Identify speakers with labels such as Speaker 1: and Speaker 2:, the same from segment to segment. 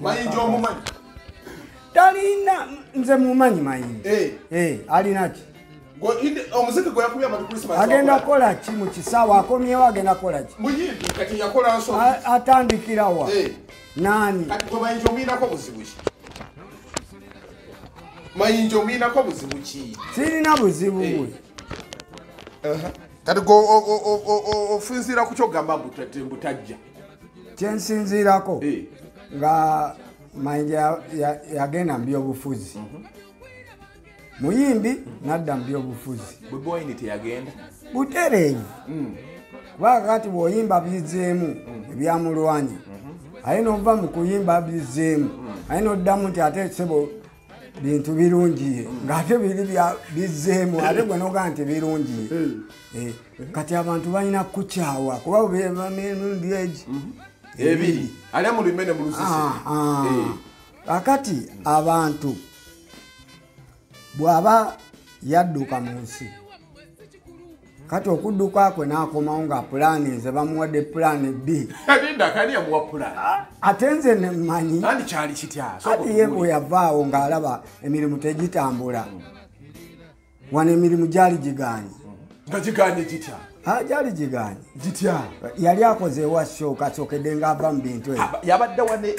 Speaker 1: Mayinja omumanyi?
Speaker 2: Talina, nze mumanyi Mayinja. Alina ki?
Speaker 1: Omuziki gwe yakubye abantu Christmas.
Speaker 2: Agenda kola ki mu kisaawe? Akomyewo agenda kola ki?
Speaker 1: Muyimbi kati yakola nsobi.
Speaker 2: Atandikira wa? Nani?
Speaker 1: Kati gwe Mayinja omuyinako buzibu ki? Mayinja omuyinako buzibu ki?
Speaker 2: Sirina buzibu bwe.
Speaker 1: Kati gwe ofunzira ku kyogamba mbu tajja.
Speaker 2: Kyensinziirako nga Mayinja yagenda mu byobufuzi. Muyimbi nadda mu byobufuzi.
Speaker 1: Bobi Wine teyagenda.
Speaker 2: Butereevu. Kubanga kati bw'oyimba bizzeemu ebyamulwanya, aye n'ova mu kuyimba bizzeemu, aye n'oddamu nti ate sebo bintu birungiye, ng'ate biri bizzeemu, ate gwe n'ogamba nti birungiye. Kati abantu balina kukyawa kuba emirundi egi
Speaker 1: ebiri ali mu limene mu lusisi.
Speaker 2: Kakati abantu bw'aba yadduka mu nsi, kati okudduka kwe n'akomawo nga pulaani nze bamuwadde pulaani B.
Speaker 1: Linda, kani yamuwa pulaani?
Speaker 2: Ate nze nemmanyi.
Speaker 1: Nandi kyali kitya?
Speaker 2: Ati ye bwe yavaawo ng'alaba emirimu tegitambula, wano emirimu gyali giganye.
Speaker 1: Nga giganye gitya?
Speaker 2: Gyali giganye.
Speaker 1: Gitya?
Speaker 2: Yali akoze ewa show kasookedde ng'ava mu bintu ebyo.
Speaker 1: Yabadde wane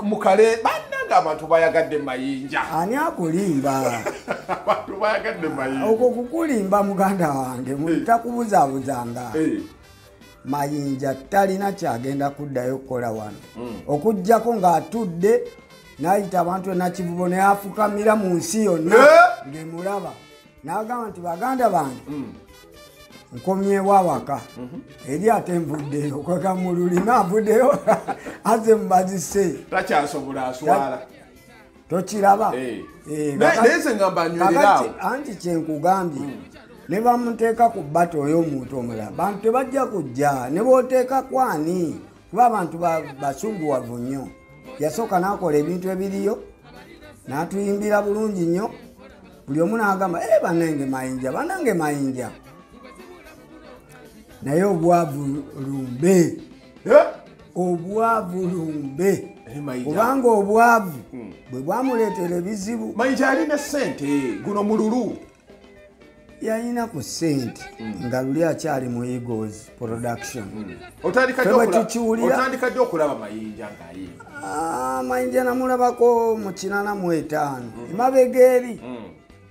Speaker 1: mu kale bannange abantu bayagadde Mayinja.
Speaker 2: Ani akulimba?
Speaker 1: Abantu bayagadde Mayinja.
Speaker 2: Okwo kukulimba muganda wange, takubuzaabuzanga. Mayinja talina kyagenda kuddayo kukola wano. Okuggyako ng'atudde n'ayita abantu Nakivubo ne afukamira mu nsi yonna ng'emulaba. N'agamba nti baganda bange nkomyewo awaka eri ate nvuddeyo kweka mu lulimi avuddeyo aze mubazise.
Speaker 1: Takyasobola aswala.
Speaker 2: Tokiraba?
Speaker 1: Naye nze ngamba anywerera awo.
Speaker 2: Anti kyenkugambye, ne bamuteeka ku bato oy'omuntu omulala, bantu tebajja kujja ne bw'oteeka kwani, kuba abantu basunguwavu nnyo. Yasooka n'akola ebintu ebiriyo n'atuyimbira bulungi nnyo, buli omu n'agamba bannange Mayinja, bannange Mayinja. Naye obwavu lumbe. Obwavu lumbe. Kubanga obwavu bwe bwamuleetera ebizibu.
Speaker 1: Mayinja alina ssente, guno mululu.
Speaker 2: Yalina ku ssente nga luli akyali mu Eagles Production.
Speaker 1: Otandika ddi okulaba Mayinja ng'ayimba?
Speaker 2: Mayinja namulabako mu 85 emabega eri,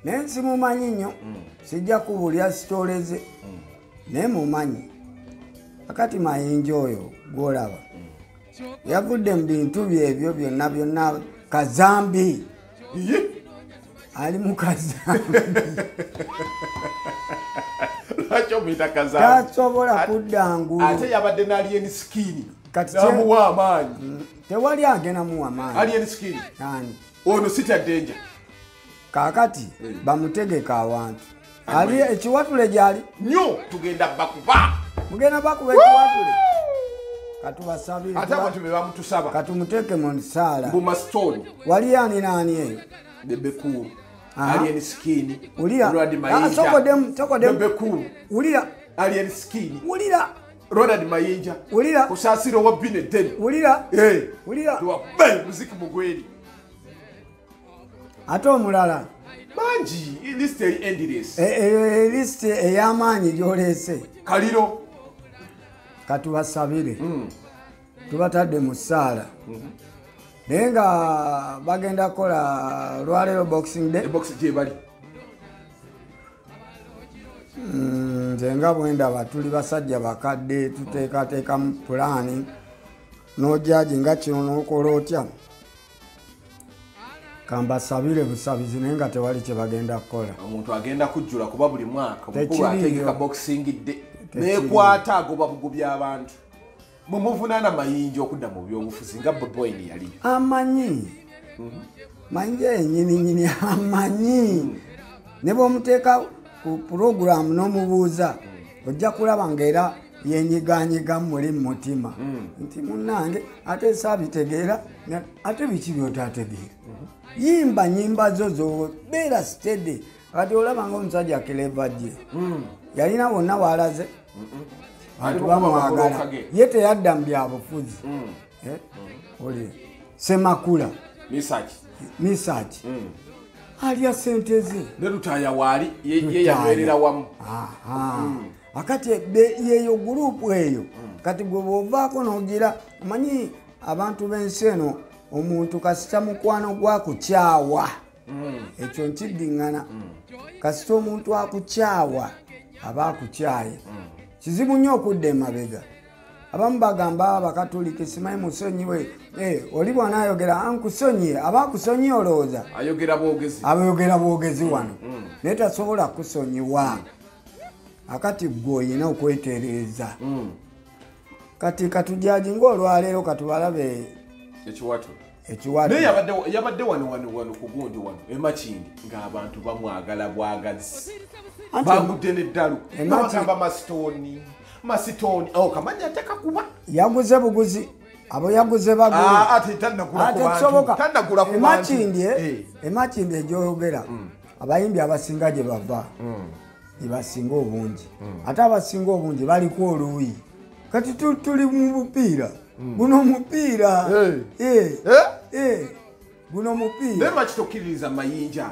Speaker 2: naye nsimumanyi nnyo, sijja kubulya sitoleze, naye mumanyi. Akati Mayinja oyo gw'olaba yavudde mu bintu byebyo byonna byonna kazambi. Ali mu kazambi.
Speaker 1: Lwaki omuyita kazambi?
Speaker 2: Tasobola kudda ngulu.
Speaker 1: Ate yabadde n'Alien Skin. Namuwa amaanyi.
Speaker 2: Tewali agenda muwa maanyi.
Speaker 1: Alien Skin.
Speaker 2: Ani?
Speaker 1: Ono sitya danger.
Speaker 2: Kaakati bamutegeka awantu. Ali ekiwatule gyali?
Speaker 1: Nnyo, tugenda bakuba.
Speaker 2: Mugenda bakuba ekiwatule. Katubasabire.
Speaker 1: Ate abantu be bamutusaba.
Speaker 2: Katumuteeke mu nsaala.
Speaker 1: Buma Stone.
Speaker 2: Wali ani n'ani eyo?
Speaker 1: Bebe Cool. Alien Skin.
Speaker 2: Wulira.
Speaker 1: Ronald Mayinja.
Speaker 2: Sokodemu, sokodemu.
Speaker 1: Bebe Cool.
Speaker 2: Wulira.
Speaker 1: Alien Skin.
Speaker 2: Wulira.
Speaker 1: Ronald Mayinja.
Speaker 2: Wulira.
Speaker 1: Kusaasira wa Bine Deni.
Speaker 2: Wulira. Wulira.
Speaker 1: Tuwabe muziki mugweri.
Speaker 2: Ate omulala.
Speaker 1: Bangi, list eri endless.
Speaker 2: List ey'amaanyi gy'oleese.
Speaker 1: Kaliro.
Speaker 2: Katubasabire. Tubatadde mu ssaala. Naye nga bagenda kukola lwaleero Boxing Day.
Speaker 1: Box gye bali.
Speaker 2: Nze nga bwe ndaba tuli basajja bakadde, tuteekateekamu pulaani n'ojjaji nga kino n'okola otya. Kambasabire busabizi, naye nga tewali kye bagenda kukola.
Speaker 1: Omuntu agenda kujjula kuba buli mwaka omukulu ategeka Boxing Day. Neekwata agoba bugubi abantu. Mumuvunaana Mayinja okudda mu byobufuzi nga Bobi Wine yali.
Speaker 2: Amanyi. Mayinja yennyini nnyini amanyi. Ne bw'omuteeka ku puroguramu n'omubuuza, ojja kulaba ng'era yenyiganyiga muli mu mutima. Nti munnange ate saabitegeera, ate biki by'otaategeera. Yimba nnyimba zo zo, beera steady. Kati olaba ng'omusajja Clever J. Yalina wonna w'alaze. Abantu bamwagala. Ye teyadda mu byabufuzi. Oli Semakula Misaki alya sente ze
Speaker 1: ne Lutaaya waali ye yanywerera wamu.
Speaker 2: Akati yeyo gurupu eyo kati gwe bw'ovaako n'ogira omanyi abantu b'ensi eno omuntu kasita mukwano gwakukyawa ekyo nkiddiŋŋana kasita omuntu akukyawa aba akukyaye kizibu nnyo okudda emabega. Abamu bagamba Abakatuliki simanyi musonyiwe oli bw'anaayogera ankusonyiye aba akusonyiye olowooza
Speaker 1: ayogera bwogezi
Speaker 2: abayogera bwogezi wano naye tasobola kusonyiwa. Akati gwe oyina okwetereeza. Kati katujaji ng'olwaleero katubalabe
Speaker 1: ekiwato. Naye yabadde wano ku gundi wano emakindi ng'abantu bamwagala bwagazi bagudde n'eddalu bagamba masitooni awo kamanya atekakuba
Speaker 2: yaguze buguzi abo yaguze bagule
Speaker 1: ate tannagula ku bantu.
Speaker 2: Emakindi gy'oyogera abayimbi abasinga gye bava gye basinga obungi ate abasinga obungi baliko oluuyi. Kati tuli mu bupiira guno mupiira guno mupiira.
Speaker 1: Naye lwaki tokkiririza Mayinja?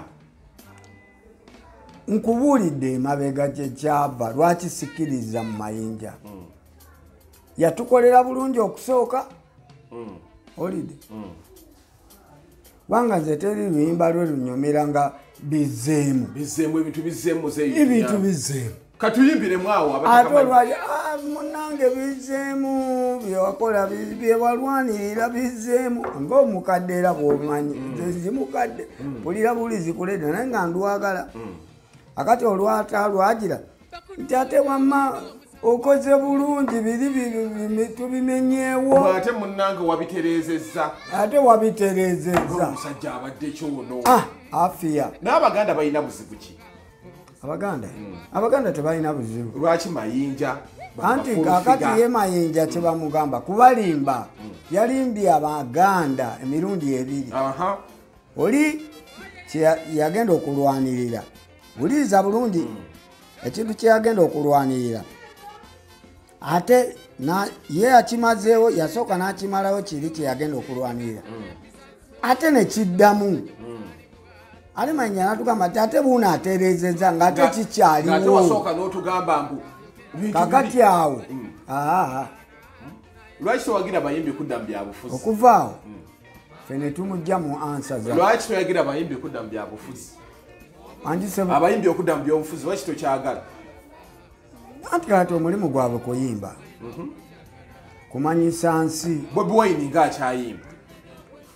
Speaker 2: Nkubuulidde emabega gye kyava lwaki sikkiriza mu Mayinja. Yatukolera bulungi okusooka olidde kubanga nze teri luyimba lwe lunyumira nga bizzeemu
Speaker 1: ebintu bizzeemu katuyimbiremu awo
Speaker 2: ate olwali munnange bizzeemu byewakola byewalwanirira bizzeemu ng'omukadde era bw'omanyi nze mukadde mpulira bulizi kuleeta naye nga ndwagala. Akati olwata lwagira nti ate wamma okoze bulungi biri tubimenyeewo
Speaker 1: ate munnange wabitereezezza
Speaker 2: ate wabitereezezza
Speaker 1: omusajja abadde kyono
Speaker 2: afiya.
Speaker 1: N'Abaganda balina buzibu ki?
Speaker 2: Abaganda tebalina buzibu.
Speaker 1: Lwaki Mayinja?
Speaker 2: Anti kakati ye Mayinja kyebamugamba kubalimba yalimbye Abaganda emirundi ebiri. Oli yagenda okulwanirira wuliriza bulungi ekintu kyeyagenda okulwanirira ate ye yakimazeewo yasooka n'akimalawo kiri kyeyagenda okulwanirira ate nekiddamu. Ate Mayinja n'atugamba nti ate buno atereezezza ng'ate kikyaliwo.
Speaker 1: Ate wasooka n'otugamba mbu
Speaker 2: kakati awo
Speaker 1: lwaki towagira bayimbi kudda mu byabufuzi?
Speaker 2: Okuva awo ffe ne tumujja mu ansa za
Speaker 1: lwaki towagira bayimbi kudda mu byabufuzi? Abayimbi okudda mu byobufuzi lwaki tokyagala?
Speaker 2: Anti kati omulimu gwabwe kuyimba kumanyisa nsi.
Speaker 1: Bobi Wine ng'akyayimba.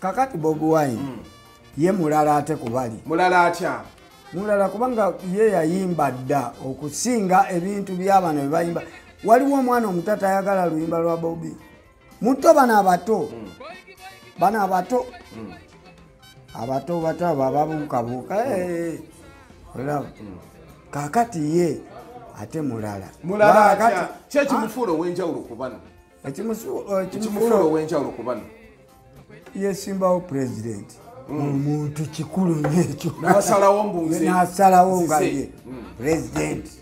Speaker 2: Kakati Bobi Wine ye mulala ate kubali
Speaker 1: mulala atya?
Speaker 2: Mulala kubanga ye yayimba dda okusinga ebintu by'abano bye bayimba. Waliwo omwana omuto atayagala luyimba lwa Bobi muto bano abato bano abato abato bato abo ababuukabuuka olaba kakati ye ate mulala
Speaker 1: mulala ki ekimufuula ow'enjawulo ku bano? Ekimufuula ow'enjawulo ku bano
Speaker 2: yesimbawo pulezidenti omuntu kikulu nnyo ekyo
Speaker 1: n'asalawo mbu
Speaker 2: n'asalawo nga ye pulezidenti.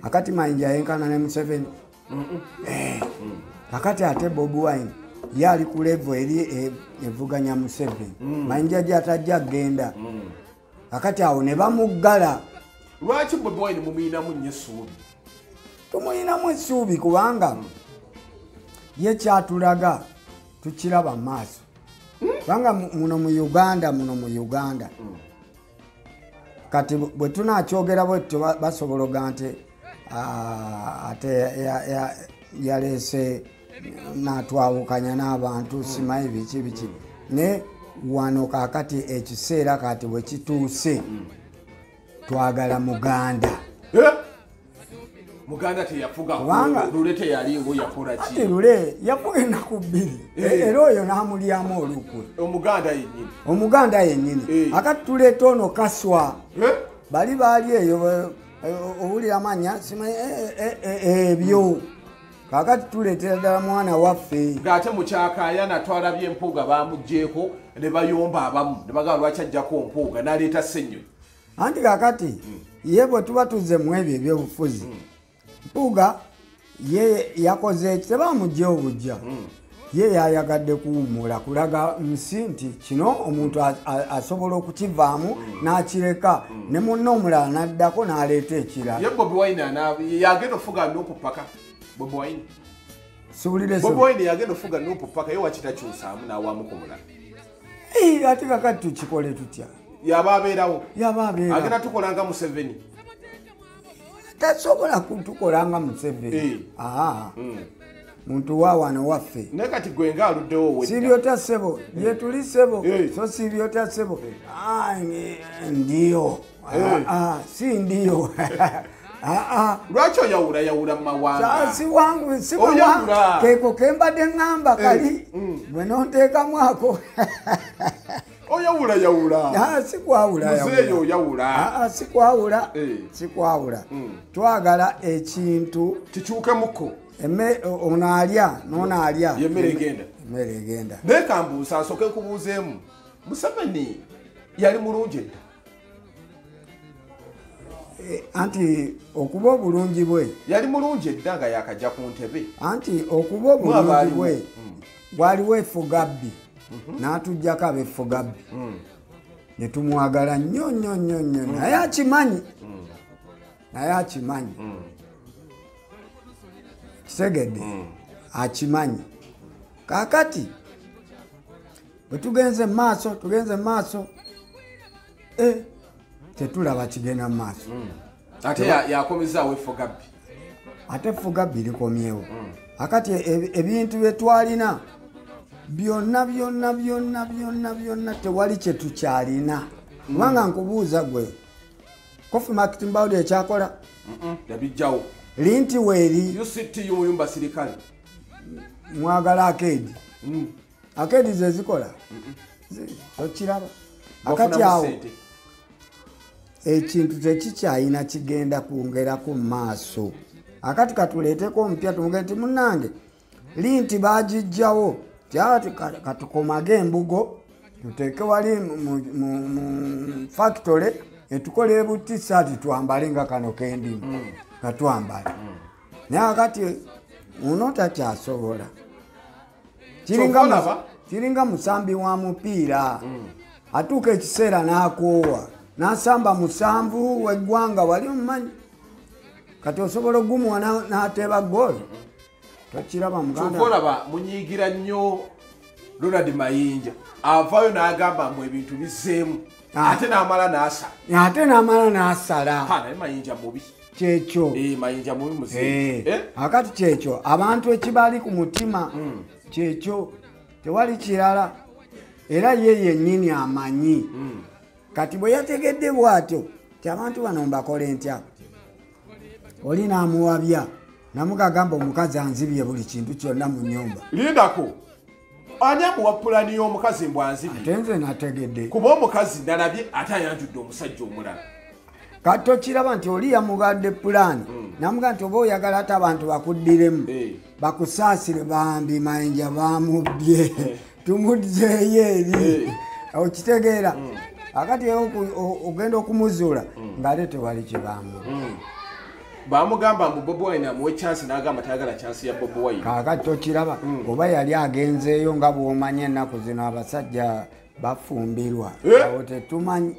Speaker 2: Akati Mayinja yenkana ne Museveni. Kakati ate Bobi Wine ye ali ku level eri evuganya Museveni. Mayinja gy'atajja genda. Kakati awo ne bamuggala.
Speaker 1: Lwaki Bobi Wine mumuyinamu nnyo essuubi?
Speaker 2: Tumuyinamu essuubi kubanga ye kyatulaga tukiraba mu maaso. Kubanga muno mu Uganda kati bwe tunakyogera bwetyo basobola oga nti ate yaleese n'atwawukanya n'abantu simanyi biki biki ne wano kaakati ekiseera kati bwe kituuse twagala Muganda.
Speaker 1: Muganda teyafuga Lule teyaliwo yakola ki?
Speaker 2: Ate Lule yafuga ennaku bbiri era oyo n'amulyamu olukwe. Omuganda yennyini. Akati tuleeta ono Kaswa bali baali eyo owulira amanya simanyi ebyo kaakati tuleetera ddala mwana waffe.
Speaker 1: Ng'ate mukyakaayana twalabye Mpuuga baamuggyeko ne bayomba abamu ne bagamba lwaki ajjako Mpuuga n'aleeta Ssennyonyi.
Speaker 2: Anti kaakati ye bwe tuba tuzze mu ebyo ebyobufuzi Mpuuga ye yakoze eki tebamuggyewo bujja Ye yayagadde kuwummula kulaga nsi nti kino omuntu asobola okukivaamu n'akireka ne munne omulala n'addako n'aleeta ekirala.
Speaker 1: Ye Bobi Wine yagenda ofuga NUP paka. Bobi Wine.
Speaker 2: Siwulire
Speaker 1: Bobi Wine yagenda ofuga NUP paka ye wakitakyusaamu n'awaamu ku mulala.
Speaker 2: Ate kakati tukikole tutya?
Speaker 1: Yaba abeerawo.
Speaker 2: Yaba abeerawo.
Speaker 1: Agenda tukola nga Museveni.
Speaker 2: Tasobola kutukola nga Museveni. Muntu wa wano waffe.
Speaker 1: Naye kati gwe nga aluddewo wedda.
Speaker 2: Sibyota ssebo, gye tuli ssebo, so sibyota ssebo. Ndiyo. Si ndiyo.
Speaker 1: Lwaki oyawula yawula mu mawanga?
Speaker 2: Si wangu, si mawanga. Keeko ke mbadde ŋŋamba kali. Bwe nonteekamu ako.
Speaker 1: Oyawula yawula.
Speaker 2: Si kwawula yawula.
Speaker 1: Muzeeyi oyawula.
Speaker 2: Si kwawula. Si kwawula. Twagala ekintu
Speaker 1: kikyukemuko.
Speaker 2: Ono alya n'ono alya.
Speaker 1: Emmere egenda.
Speaker 2: Emmere egenda.
Speaker 1: Naye kambuusa nsooke nkubuuzeemu. Museveni yali mulungi edda?
Speaker 2: Anti okuba obulungi bwe.
Speaker 1: Yali mulungi edda nga yakajja ku ntebe.
Speaker 2: Anti okuba obulungi bwe waliwo effugabbi. N'atuggyako ab'effugabbi. Ne tumwagala nnyo nnyo nnyo nnyo. Naye akimanyi. Naye akimanyi. Kitegedde akimanyi. Kaakati bwe tugenze maaso tetulaba kigenda mu maaso.
Speaker 1: Ate yakomezaawo effugabbi.
Speaker 2: Ate effugabbi likomyewo. Akati ebintu bye twalina byonna byonna byonna byonna byonna tewali kye tukyalina. Kubanga nkubuuza gwe Kofi Market Mbawudi ekyakola?
Speaker 1: Yabijjawo.
Speaker 2: Linti weeri.
Speaker 1: UCTU muyumba sirikali.
Speaker 2: Mwagala akeedi. Akeedi ze zikola? Tokiraba. Akati awo ekintu tekikyayina kigenda kwongerako mu maaso. Akati katuleeteko omupya tumugende nti munnange linti baagijjawo ati katukomage embugo tuteeke wali mu factory etukole butisaati twambale nga kano kendimu. Katwambale. Naye akati ono takyasobola. Kiringa musambi wa mupiira. Atuuka ekiseera n'akoowa. N'asamba musanvu w'eggwanga wali omumanyi. Kati osobola ogumuwa n'ateeba ggoolo. Tokiraba muganda.
Speaker 1: Kyova olaba munyiigira nnyo Ronald Mayinja. Avaayo n'agamba mbu ebintu bizzeemu. Ate n'amala n'asala.
Speaker 2: Ate n'amala n'asala.
Speaker 1: Naye Mayinja mubi.
Speaker 2: Kyekyo.
Speaker 1: Mayinja mubi muzeeyi.
Speaker 2: Akati kyekyo abantu ekibali ku mutima kyekyo tewali kirala era ye yennyini amanyi. Kati bwe yategedde bw'atyo ti abantu bano mbakole ntya. Oli n'amuwabya namugagamba omukazi anzibye buli kintu kyonna mu nnyumba.
Speaker 1: Lindako. Ani amuwa pulani y'omukazi mbw anzibye?
Speaker 2: Ate nze nategedde.
Speaker 1: Kuba omukazi nalabye ate ayanjudde omusajja omulala.
Speaker 2: Kati tokiraba nti oli yamugadde pulaani. Namuga nti oba oyagala ate abantu bakuddiremu. Bakusaasire bambi Mayinja bamubbye. Tumuddeeyo eri. Okitegeera. Akati ogenda okumuzuula ng'ate tewali kye bamuwa.
Speaker 1: Bamugamba mbu Bobi Wine amuwe chance n'agamba tayagala chance ya Bobi Wine.
Speaker 2: Kaakati tokiraba oba yali agenzeeyo nga bw'omanyi ennaku zino abasajja bafumbirwa. Awo tetumanyi.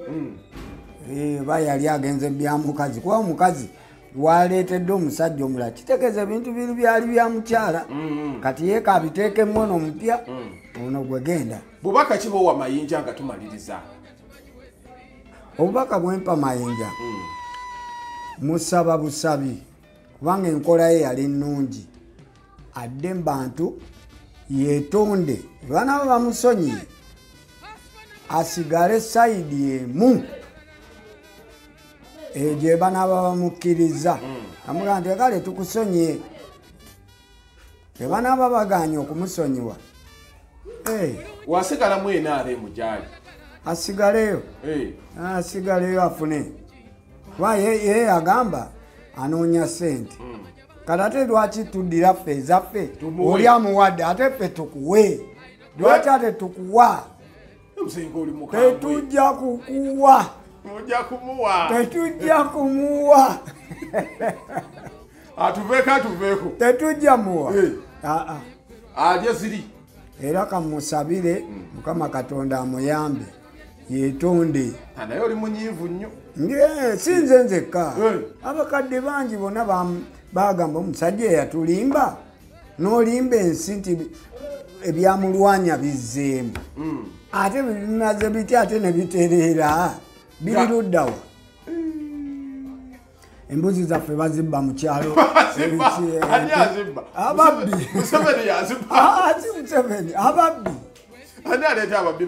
Speaker 2: Oba yali agenze bya mukazi kuba omukazi waleetedde omusajja omulala kitegeeza ebintu biri byali bya mukyala. Kati ye kabiteekemu ono omupya ono gwe genda.
Speaker 1: Bubaka ki bw'owa Mayinja nga tumaliriza?
Speaker 2: Obubaka bwempa Mayinja musaba busabi kubanga enkola ye yali nnungi. Adde mu bantu yeetonde banaaba bamusonyiye asigale sayidi emu eyo gye banaaba bamukkiriza. Amugamba nti kale tukusonyiye. Banaaba bagaanye okumusonyiwa.
Speaker 1: Wasigalamu NRM gy'ali.
Speaker 2: Asigaleyo. Asigaleyo afune. Kuba ye agamba anoonya ssente. Kati ate lwaki tuddira ffe ezaffe? Oli amuwadde ate ffe tukuwe. Lwaki ate tukuwa? Tetujja kukuwa. Tetujja kumuwa.
Speaker 1: Atuveeko atuveeko.
Speaker 2: Tetujja muwa.
Speaker 1: Alye ziri.
Speaker 2: Era kamusabire Mukama Katonda amuyambe yeetonde.
Speaker 1: Naye oli munyiivu nnyo.
Speaker 2: Si nze nzekka, abakadde bangi bonna bagamba omusajja eyatulimba n'olimba ensi nti ebyamulwanya bizzeemu, ate bimaze bitya ate ne bitereera, biri luddawa? Embuzi zaffe bazibba mu kyalo. Ababbi. Museveni ababbi.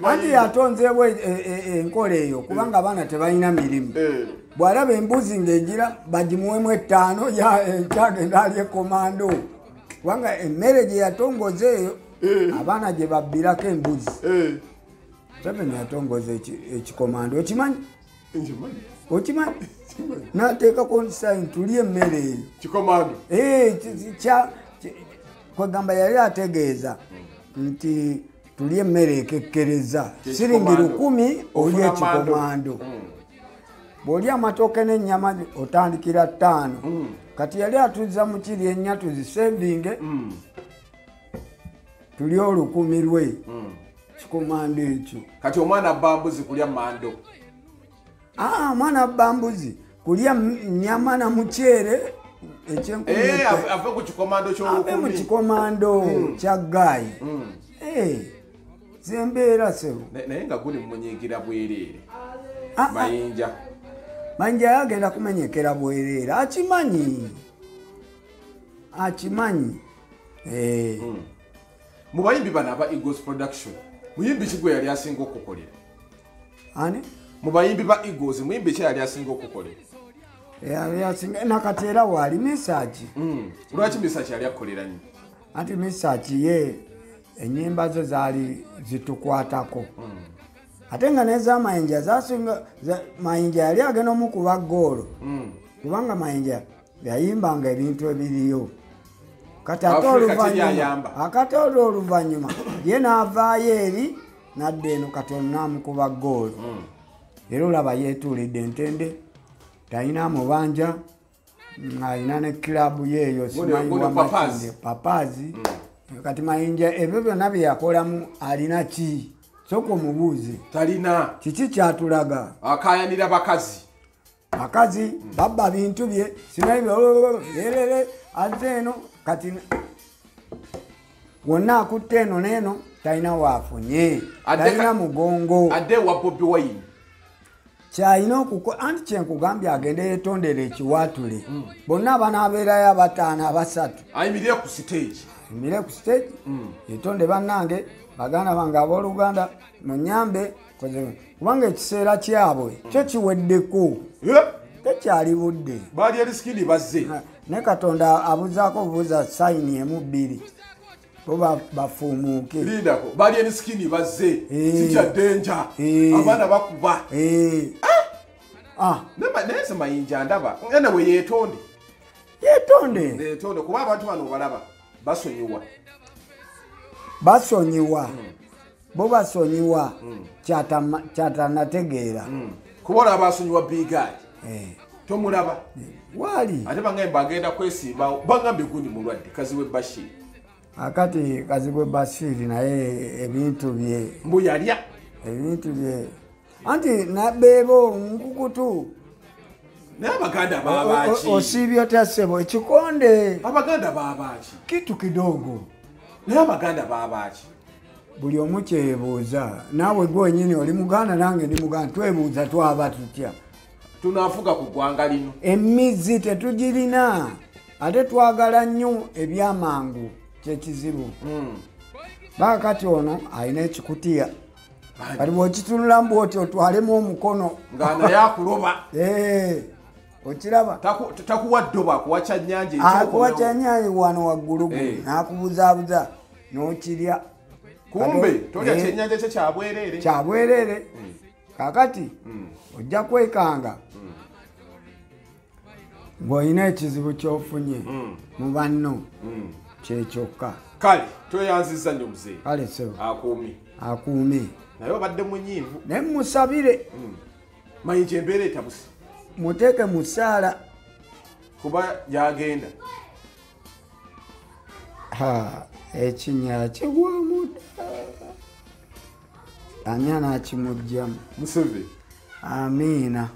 Speaker 2: Anti yatonzeewo enkola eyo kubanga abaana tebalina mirimu. Bw'alaba embuzi ng'egira bagimuwemu 5 ekyagenda alye komando, kubanga emmere gye yatongoza eyo abaana gye babbirako embuzi. Museveni yatongoza ekikomando, okimanyi? Okimanyi? N'ateekako sign tulye emmere eyo.
Speaker 1: Kikomando.
Speaker 2: Kwegamba yali ategeeza nti tulye emmere ekekkereza. Siringi 1000 olye ekikomando. Bw'olya amatooke n'ennyama otandikira 5. Kati yali atuzza mu kiri ennya tuzisevinge, tulye 1000 lwe kikomando ekyo.
Speaker 1: Kati omwana bambuzi kulya mando.
Speaker 2: Omwana bambuzi kulya nnyama na muceere ekyenkumi.
Speaker 1: Ave ku kikomando ky'olukumi.
Speaker 2: Ave mu kikomando kya gaayi. Zembeera sebo.
Speaker 1: Naye nga guli munyiigira bwereere. Mayinja.
Speaker 2: Mayinja yagenda kumenyekera bwereere. Akimanyi. Akimanyi.
Speaker 1: Mu bayimbi bano aba Eagles Production, muyimbi ki gwe yali asinga okukolera?
Speaker 2: Ani?
Speaker 1: Mu bayimbi ba Eagles, muyimbi ki yali asinga okukolera?
Speaker 2: Yali asinga nakati era waali Misaki.
Speaker 1: Lwaki Misaki yali akolera nnyo?
Speaker 2: Anti Misaki ye ennyimba ze zaali zitukwatako. Ate nga n'ez'amayinja zasinga. Mayinja yali agenda omukuba ggoolo, kubanga Mayinja yayimbanga ebintu ebiriyo. Kati ate oluvannyuma ye n'avaayo eri n'adda eno, kati ono n'amukuba ggoolo. Era olaba yeetuulidde entende, talina mubanja, alina ne kiraabu ye eyo simanyi Papazi. Kati Mayinja ebyo byonna bye yakolamu alina ki? Sooka omubuuze.
Speaker 1: Talina.
Speaker 2: Kiki kyatulaga?
Speaker 1: Akaayanira bakazi.
Speaker 2: Bakazi babba bintu bye, simanyi yerere azze eno kati wonna akutte eno n'eno talina waafunye, talina mugongo.
Speaker 1: Adde wa Bobi Wine.
Speaker 2: Kyalina okukola, anti kyenkugambye agende yeetondere ekiwaatule. Bonna abanaabeerayo 5 3.
Speaker 1: Ayimirire ku stage.
Speaker 2: Ayimirire ku stage, yeetonde bannange, baganda bange abooluganda munyambe, kubanga ekiseera kyabwe kyo kiweddeko. Tekyali budde.
Speaker 1: Baali erisikini bazze.
Speaker 2: Ne Katonda abuzaako bubuza sayini emu 2. Bo bafuumuuke.
Speaker 1: Lindako, baali erisikini bazze. Sikya danger. Abaana bakuba. Naye nze Mayinja ndaba. Anyway yeetonde.
Speaker 2: Yeetonde.
Speaker 1: Yeetonde kuba abantu bano obalaba basonyiwa.
Speaker 2: Basonyiwa. Bo basonyiwa kyatanategeera.
Speaker 1: Kuba olaba asonyiwa Big Eye. Tomulaba.
Speaker 2: Wali.
Speaker 1: Ate bangambe bagenda kwesimbawo, bangambye gundi mulwadde Kazibwe Bashir.
Speaker 2: Akati Kazibwe Bashir naye ebintu bye.
Speaker 1: Mbu yalya.
Speaker 2: Ebintu bye. Anti nabeebo nkukutu.
Speaker 1: Naye Abaganda baabaki?
Speaker 2: Osiibye otya ssebo ekikonde.
Speaker 1: Abaganda baabaki?
Speaker 2: Kitu kidogo.
Speaker 1: Naye Abaganda baabaki?
Speaker 2: Buli omu kyeyebuuza. Naawe gwe wennyini oli Muganda nange ndi Muganda, twebuuza twaba tutya?
Speaker 1: Tunaafuga ku ggwanga lino.
Speaker 2: Emizzi tetugirina, ate twagala nnyo ebyamangu kyekizibu. Baakati ono alina ekikutiya. Kati bw'okitunulamu bw'oti otwalemu omukono.
Speaker 1: Nga naye akuloba.
Speaker 2: Okiraba?
Speaker 1: Takuwa ddobo, akuwa kyannyanja.
Speaker 2: Akuwa kyannyanja wano waggulu n'akubuzaabuza n'okirya.
Speaker 1: Kumbe tolya kyennyanja kye kyabwereere.
Speaker 2: Kyabwereere. Kaakati ojja kwekanga ng'olina ekizibu ky'ofunye mu banno kyekyokka.
Speaker 1: Kale tweyanzizza nnyo muzeeyi.
Speaker 2: Kale ssebo.
Speaker 1: Akuume.
Speaker 2: Akuume.
Speaker 1: Naye obadde munyiivu.
Speaker 2: Naye musabire.
Speaker 1: Mayinja embeera etabuse.
Speaker 2: Muteeke mu ssaala.
Speaker 1: Kuba gy'agenda.
Speaker 2: Ekinya kigwamu dda. Ani anakimuggyamu?
Speaker 1: Museveni.
Speaker 2: Amiina.